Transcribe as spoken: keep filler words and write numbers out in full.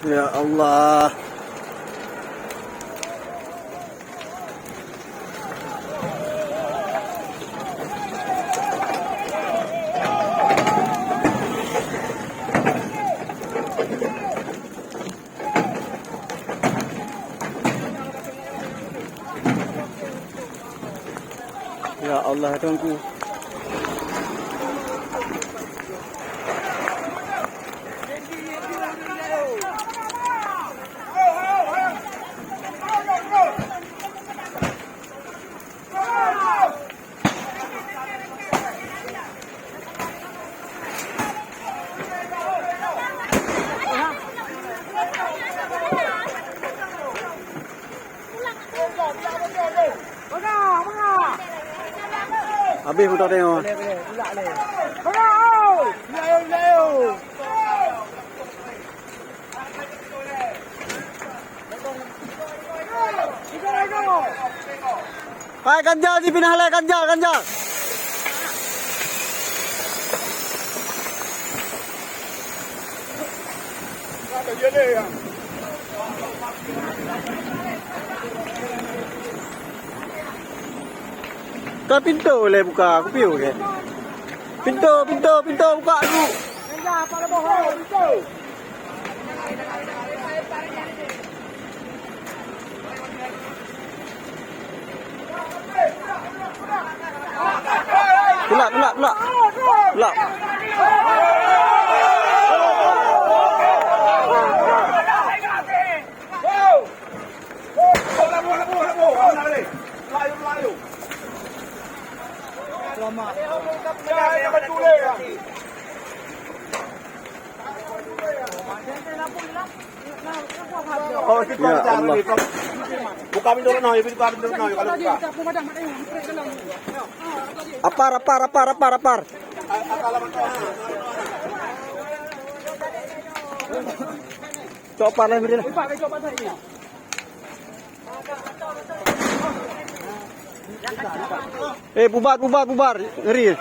Ya Allah. Ya Allah, Tuhanku. Habéh moto teuh nyoe. Hai, ganjal jipinah lé, ganjal, ganjal. Ka pintoe lé buka, kupiôh kèe. Pintoe, pintoe, pintoe buka dulu. Tulak, tulak, tulak. Tulak. Oh, itu. Ya Allah. Buka pintu noh, buka pintu noh, kalau buka. Apar, apar, apar, apar, apar. Cok apar lah, beri lah. Eh, bubar, bubar, bubar. Ngeri.